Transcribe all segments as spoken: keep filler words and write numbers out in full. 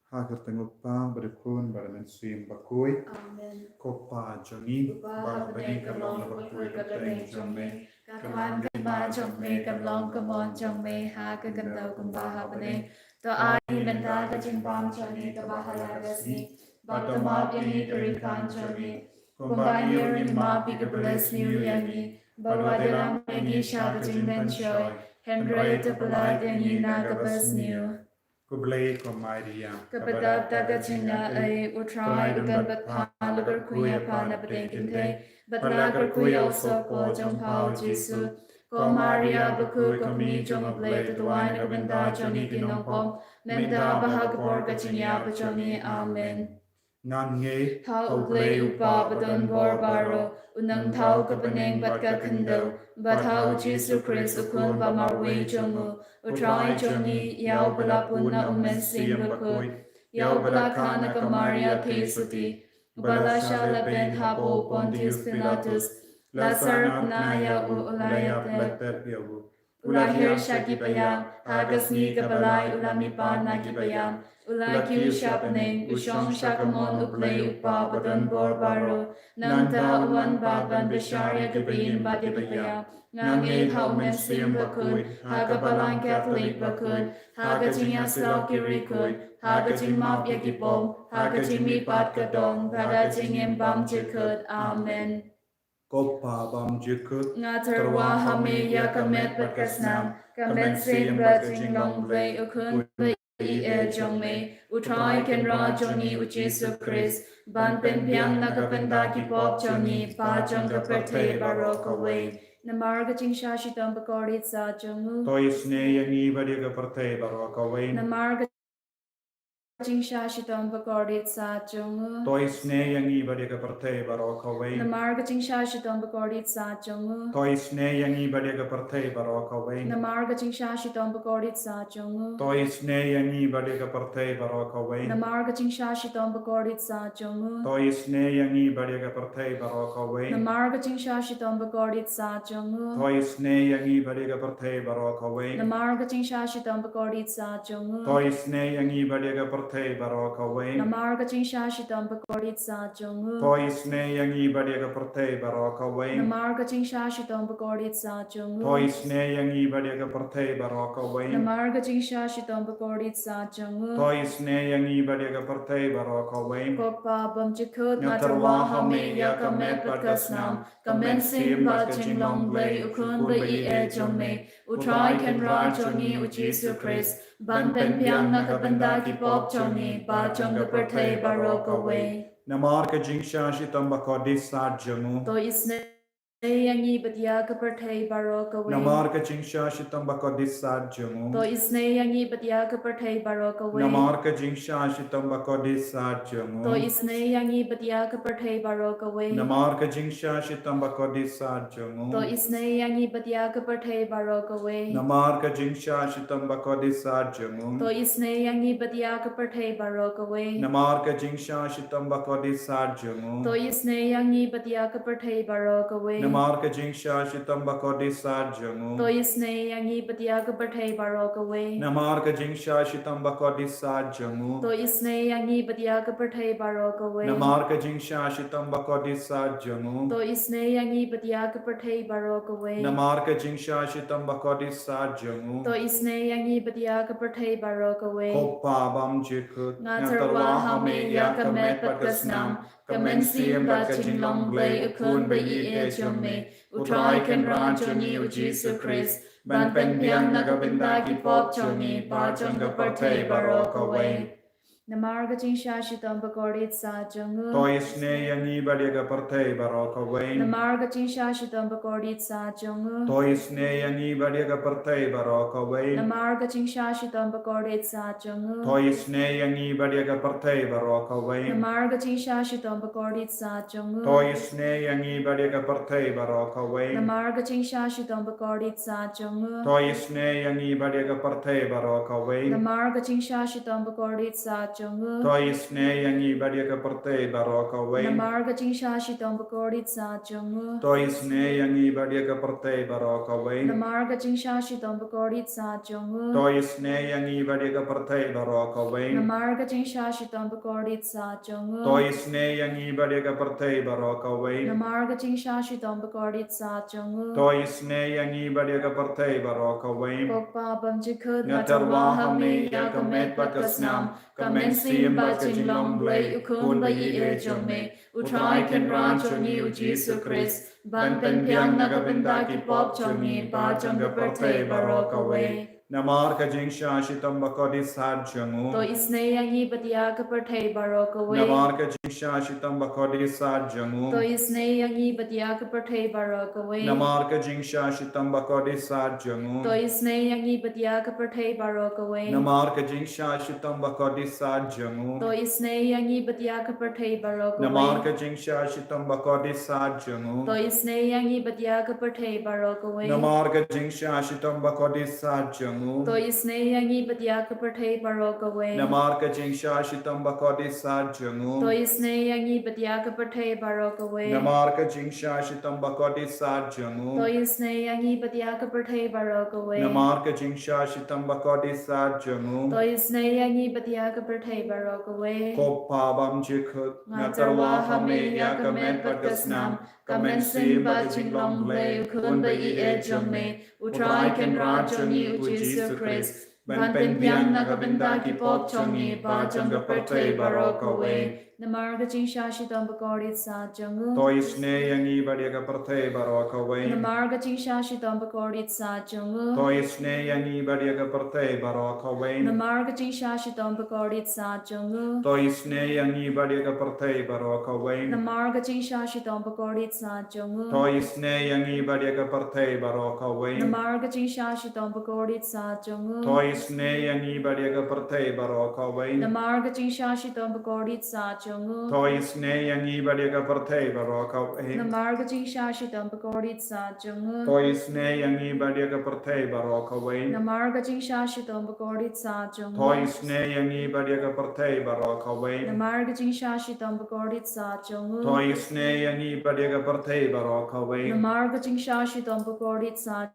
Ha ka kyrteng U Kpa bad U Khun bad U Mynsiem Bakhuid. Amen. Ko Pa jong ngi, U Kpa ba ha bneng, ka long kaba kyrkhu ïa ka kyrteng jong me. Ka wan ka jingim jong me, kan long ka mon jong me ha ka khyndew kumba ha bneng. To ai mynta ka jingbam jong ngi kaba ha la ka sngi. Bad to map ïa ngi ki jingkam jong ngi, kumba ngi ruh ngi map ïa kiba la sniew ïa ngi. Bad wat ïalam ïa ngi sha ka jingpynshoi, hynrei to pyllait ïa ngi na kaba sniew. Khublei ko Maria, kaba dap da ka jingaiei, U Trai u don bad pha, la kyrkhu ïa pha na pdeng ki kynthei, bad la kyrkhu ïa u sohpor jong pha U Jisu. Ko Maria bakhuid, ko Kmie jong U Blei, to duwai na ka bynta jong ngi ki nongpop, mynta bad ha ka por ka jingïap jong ngi. Amen. Ngan ngeit ha U Blei U Kpa badon bor baroh, u nongthaw ka bneng bad ka khyndew, bad ha U Jisu Khrist U Khun ba marwei jong u, U Trai jong ngi, ïa uba la pun na U Mynsiem Bakhuid, ïa uba la kha na ka Maria Theisotti, uba la shah lehbeiñ hapoh u Pontius Pilatus, la sahrap na ïa u, u la ïaplet ïa u, u la hiar sha kiba ïap, ha ka sngi kaba lai u la mihpat na kiba ïap, u la kiew sha bneng, u shong sha ka mon U Blei U Kpa badon bor baroh. Nangta u wan pat ban bishar ïa kiba im bad ïa kiba ïap. Nga ngeit ha U Mynsiem Bakhuid, ha ka Balang Katholik bakhuid, ha ka jingïasyllok ki riewkhuid, ha ka jingmap ïa ki pop, ha ka jingmihpat ka dohnud, bad ha ka jingim bymjukut. Amen. Ko Pa bymjukut, nga tyrwa ha me ïa ka met bad ka snam, ka mynsiem bad ka jinglong Blei, U Khun ba ïeit jong me, U Trai Kynrad jong ngi U Jisu Khrist, ban pynbiang na ka bynta ki pop jong ngi bad jong ka pyrthei baroh kawei. Namar ka jingshah shitom bakordit sah jong u, to isynei ïa ngi bad ïa ka pyrthei baroh kawei. Namar ka jingshah shitom bakordit sah jong u, to isynei ïa ngi bad ïa ka pyrthei baroh kawei. Namar ka jingshah shitom bakordit sah jong u, to isynei ïa ngi bad ïa ka pyrthei baroh kawei. Namar ka jingshah shitom bakordit sah jong u, to isynei ïa ngi bad ïa ka pyrthei baroh kawei. Namar ka jingshah shitom bakordit sah jong u, to isynei ïa ngi bad ïa ka pyrthei baroh kawei. Namar ka jingshah shitom bakordit sah jong u, to isynei ïa ngi bad ïa ka pyrthei baroh kawei. Namar ka jingshah shitom bakordit sah jong u, to isynei ïa ngi bad ïa ka pyrthei baroh kawei. Namar ka jingshah shitom bakordit sah jong u, to isynei ïa ngi bad ïa ka pyrthei baroh kawei. Namar ka jingshah shitom bakordit sah jong u, to isynei ïa ngi bad ïa ka pyrthei baroh kawei. Namar ka jingshah shitom bakordit sah jong u, to isynei ïa ngi bad ïa ka pyrthei baroh kawei. Ko Pa bymjukut, nga tyrwa ha me ïa ka met bad ka snam, ka mynsiem bad ka jinglong Blei, U Khun ba ïeit jong me, U Trai Kynrad jong ngi U Jisu Khrist, ban pynbiang na ka bynta ki pop jong ngi bad jong ka pyrthei baroh kawei. Namar ka jingshah shitom bakordit sah jong u, to isynei ïa ngi bad ïa ka pyrthei baroh kawei. Namar ka jingshah shitom bakordit sah jong u, to isynei ïa ngi bad ïa ka pyrthei baroh kawei. Namar ka jingshah shitom bakordit sah jong u, to isynei ïa ngi bad ïa ka pyrthei baroh kawei. Namar ka jingshah shitom bakordit sah jong u, to isynei ïa ngi bad ïa ka pyrthei baroh kawei. Namar ka jingshah shitom bakordit sah jong u, to isynei ïa ngi bad ïa ka pyrthei baroh kawei. Namar ka jingshah shitom bakordit sah jong u, to isynei ïa ngi bad ïa ka pyrthei baroh kawei. Namar ka jingshah shitom bakordit sah jong u, to isynei ïa ngi bad ïa ka pyrthei baroh kawei. Namar ka jingshah shitom bakordit sah jong u, to isynei ïa ngi bad ïa ka pyrthei baroh kawei. Namar ka jingshah shitom bakordit sah jong u, to isynei ïa ngi bad ïa ka pyrthei baroh kawei. Namar ka jingshah shitom bakordit sah jong u, to isynei ïa ngi bad ïa ka pyrthei baroh kawei. Ko Pa bymjukut, nga tyrwa ha me ïa ka met bad ka snam, ka mynsiem bad ka jinglong Blei, U Khun ba ïeit jong me, U Trai Kynrad jong ngi U Jisu Khrist, ban pynbiang na ka bynta ki pop jong ngi bad jong ka pyrthei baroh kawei. Namar ka jingshah shitom bakordit sah jong u, to isynei ïa ngi bad ïa ka pyrthei baroh kawei. Namar ka jingshah shitom bakordit sah jong u, to isynei ïa ngi bad ïa ka pyrthei baroh kawei. Namar ka jingshah shitom bakordit sah jong u, to isynei ïa ngi bad ïa ka pyrthei baroh kawei. Namar ka jingshah shitom bakordit sah jong u, to isynei ïa ngi bad ïa ka pyrthei baroh kawei. Namar ka jingshah shitom bakordit sah jong u, to isynei ïa ngi bad ïa ka pyrthei baroh kawei. Namar ka jingshah shitom bakordit sah jong u. To isynei ïa ngi bad ïa ka pyrthei baroh kawei. Namar ka jingshah shitom bakordit sah jong u. To isynei ïa ngi bad ïa ka pyrthei baroh kawei. Namar ka jingshah shitom bakordit sah jong u. To isynei ïa ngi bad ïa ka pyrthei baroh kawei. Namar ka jingshah shitom bakordit sah jong u. To isynei ïa ngi bad ïa ka pyrthei baroh kawei. Namar ka jingshah shitom bakordit sah jong u. To isynei ïa ngi bad ïa ka pyrthei baroh kawei. Ko Kpa bymjukut, nga tyrwa ha me ïa ka met bad ka snam. Ka mynsiem bad ka jinglong Blei u Khun ba ïeit jong me, U Trai Kynrad jong ngi U Jisu Khrist, ban pynbiang na ka bynta ki pop jong ngi bad jong ka pyrthei baroh kawei. Namar ka jingshah shitom bakordit sah jong u. To isynei ïa ngi bad ïa ka pyrthei baroh kawei. Namar ka jingshah shitom bakordit sah jong u. To isynei ïa ngi bad ïa ka pyrthei baroh kawei. Namar ka jingshah shitom bakordit sah jong u. To isynei ïa ngi bad ïa ka pyrthei baroh kawei. Namar ka jingshah shitom bakordit sah jong u. To isynei ïa ngi bad ïa ka pyrthei baroh kawei. Namar ka jingshah shitom bakordit sah jong u. To isynei ïa ngi bad ïa ka pyrthei baroh kawei. Namar ka jingshah shitom bakordit sah jong u. To isynei ïa ngi bad ïa ka pyrthei baroh kawei. Namar ka jingshah shitom bakordit sah jong u. To isynei ïa ngi bad ïa ka pyrthei baroh kawei. Namar ka jingshah shitom bakordit sah jong u. To isynei ïa ngi bad ïa ka pyrthei baroh kawei. Namar ka jingshah shitom bakordit sah jong u. To isynei ïa ngi bad ïa ka pyrthei baroh kawei. Ko Kpa bymjukut, nga tyrwa ha me ïa ka met bad ka snam. Ka mynsiem bad ka jinglong Blei u Khun ba ïeit jong me, U Trai Kynrad jong ngi U Jisu Khrist, ban pynbiang na ka bynta ki pop jong ngi bad jong ka pyrthei baroh kawei. Namar ka jingshah shitom bakordit sah jong u. To isynei ïa ngi bad ïa ka pyrthei baroh kawei. Namar ka jingshah shitom bakordit sah jong u. To isynei ïa ngi bad ïa ka pyrthei baroh kawei. Namar ka jingshah shitom bakordit sah jong u. To isynei ïa ngi bad ïa ka pyrthei baroh kawei. Namar ka jingshah shitom bakordit sah jong u. To isynei ïa ngi bad ïa ka pyrthei baroh kawei. Namar ka jingshah shitom bakordit sah jong u. To isynei ïa ngi bad ïa ka pyrthei baroh kawei. Namar ka jingshah shitom bakordit sah jong u. To isynei ïa ngi bad ïa ka pyrthei baroh kawei. Namar ka jingshah shitom bakordit sah jong u. To isynei ïa ngi bad ïa ka pyrthei baroh kawei. Namar ka jingshah shitom bakordit sah jong u. To isynei ïa ngi bad ïa ka pyrthei baroh kawei. Namar ka jingshah shitom bakordit sah jong u. To isynei ïa ngi bad ïa ka pyrthei baroh kawei. Namar ka jingshah shitom bakordit sah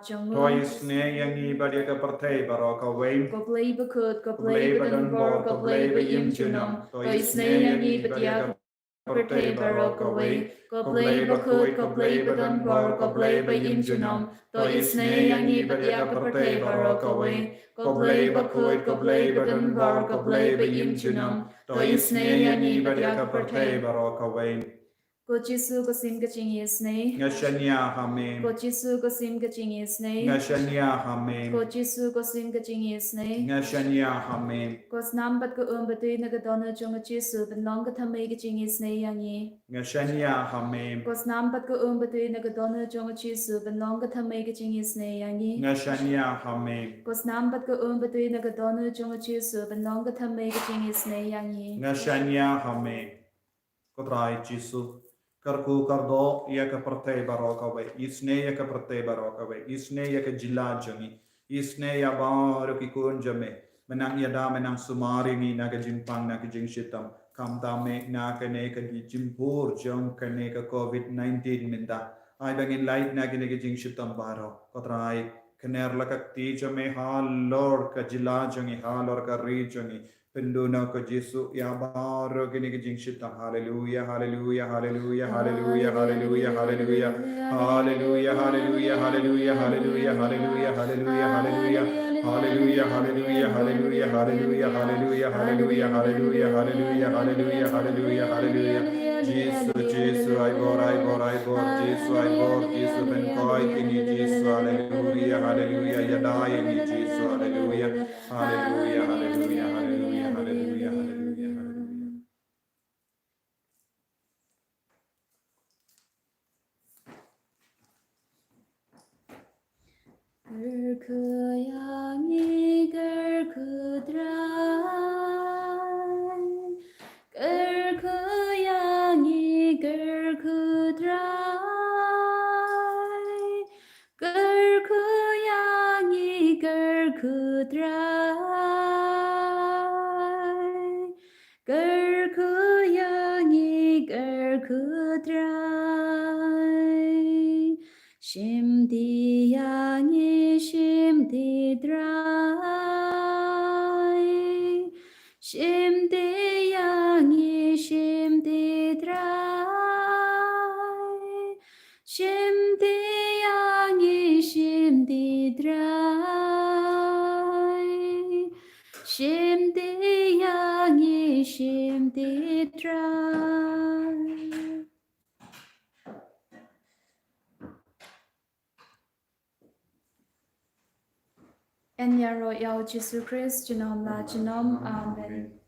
jong u. To isynei ïa ngi bad ïa ka pyrthei baroh kawei. Ko Blei bakut, ko Blei badonbor, ko Blei baïem junom. To isynei ïa ngi bad ïa ka pyrthei baroh kawei. Ko Blei bakut, ko Blei badonbor, ko Blei baïem junom. To isynei ïa ngi bad ïa ka pyrthei baroh kawei. Ko Blei bakut, ko Blei badonbor, ko Blei baïem junom. To isynei ïa ngi bad ïa ka pyrthei baroh kawei. Ko Jisu, ko sim ka jingisynei. Nga shaniah ha me. Ko Jisu, ko sim ka jingisynei. Nga shaniah ha me. Ko Jisu, ko sim ka jingisynei. Nga shaniah ha me. Ko snam bad ko um batui na ka dohnud jong u Jisu, ban long ka thymmei ka jingisynei ïa ngi. Nga shaniah ha me. Ko snam bad ko um batui na ka dohnud jong u Jisu, ban long ka thymmei ka jingisynei ïa ngi. Nga shaniah ha me. Ko snam bad ko um batui na ka dohnud jong u Jisu, ban long ka thymmei ka jingisynei ïa ngi. Nga shaniah ha me. Ko Trai Jisu, kyrkhu kyrdoh ïa ka pyrthei baroh kawei, isynei ïa ka pyrthei baroh kawei, isynei ïa ka jylla jong ngi, isynei ïa baroh ki khun jong me, men nang ïada, men nang sumar ïa ngi na ka jingpang, na ka jingshitom, khamtam eh na kane ka jingpur jong kane ka covid nineteen mynta. Ai ba ngin lait na kane ka jingshitom baroh, ko Trai, kner la ka kti jong me halor ka jylla jong ngi, halor ka ri jong ngi, Pynduna ko Jisu ïa baroh kine ki jingshitom. Haleluya, haleluya, haleluya, haleluya, haleluya, haleluya. Haleluya, haleluya, haleluya, haleluya, haleluya, haleluya, haleluya. Haleluya, haleluya, haleluya, haleluya, haleluya, haleluya, haleluya, haleluya, haleluya, haleluya, haleluya, haleluya. Jisu, Jisu, ai bor, ai bor, ai bor, Jisu, ai bor, Jisu, pynkoit ïa ngi, Jisu, haleluya, haleluya, ïada ïa ngi, Jisu, haleluya. Haleluya, haleluya, haleluya, haleluya, haleluya, haleluya. Kyrkhu ïa ngi, kyrkhu Trai. Kyrkhu ïa ngi, kyrkhu Trai. Kyrkhu ïa ngi, kyrkhu Trai. Kyrkhu ïa ngi, kyrkhu Trai. Shim ti ïa ngi, shim ti Trai. Shim ti ïa ngi, shim ti Trai. Shim ti ïa ngi, shim ti Trai. Shim ti ïa ngi, shim ti Trai. Yn ïaroh ïa u Jisu Khrist junom la junom. Amen.